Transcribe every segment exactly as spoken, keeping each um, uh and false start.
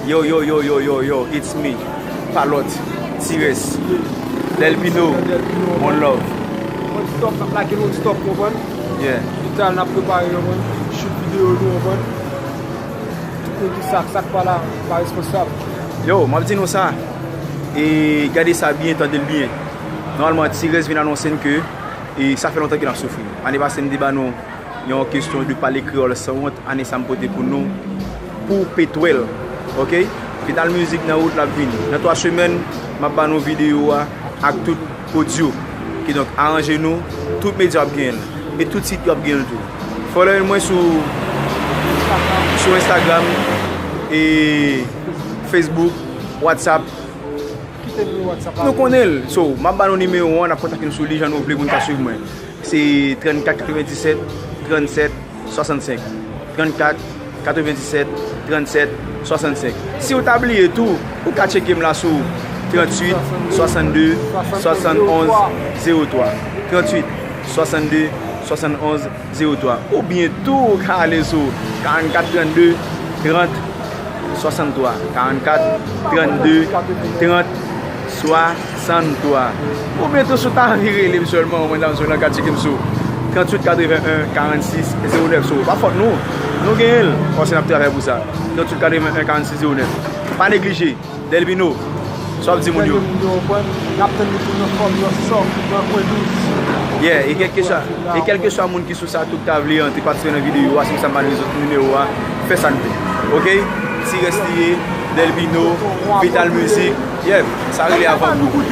Yo, yo, yo, yo, yo, yo, it's me, Palot, Tires, Delpino, one love. One stop, n ap lage non stop, konprann? Yeah. Vital n ap prepare, konprann? Shoot videyo nou, konprann? Tout moun ki sa, sa k pa la, pa responsab. Yo, m ap di nou sa. E gade sa byen, tande l byen. Nòmalman, Tires vin anonse n ke e sa fè lontan ke n ap soufri. Ane pase, m te ba nou yon kesyon de pale kreyòl san wont. Ane sa, m pote pou nou, pou petwèl. Oke? Vital Music nan wout, l ap vini. Nan twa semèn, m ap ba nou videyo a ak tout odyo. Kidonk, aranje nou, tout medya w ap genyen l. E tout sit yo ap genyen l tou. Follow mwen sou, sou Instagram, e Facebook, WhatsApp. Kite nimewo WhatsApp la. Nou konnen l. So, m ap ba nou nimewo an, n ap kontakte m sou li jan nou vle pou n ka swiv mwen. Se trannkat katrevenndisèt trannsèt swasannsenk. Trannkat katrevenndisèt trannsèt swasannsenk. Si w ta bliye tou, ou ka tcheke m la sou tranntuit swasannde swasannonz zewo twa. Tranntuit swasannde swasannonz zewo twa. Oubyen tou, ou ka ale sou karannkat trannde trant swasanntwa. Karannkat trannde trant swasanntwa. Oubyen tou, si w ta anvi rele m sèlman, mwen, dam, sou nan ka tcheke m sou tranntuit katrevenn en karannsis zewo nèf. So, pa fòt nou, nou genyen l, paske n ap travay pou sa. Tranntuit katrevenn en karannsis zewo nèf. Pa neglije. Delpino, sa w ap di moun yo? N ap tann li tou nan fòm nan sòk nan kwen douz. Yeah, e kèlkeswa, e kèlkeswa moun ki sou sa tou k ta vle antre patisipe nan videyo a, si w sa m pa nimewo a, fè sa n vle. Oke? Tires li ye, Delpino, Vital Music. Yeah, sa rele avan gou.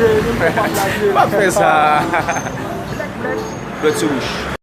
M ap fè sa. Blood sou wouch.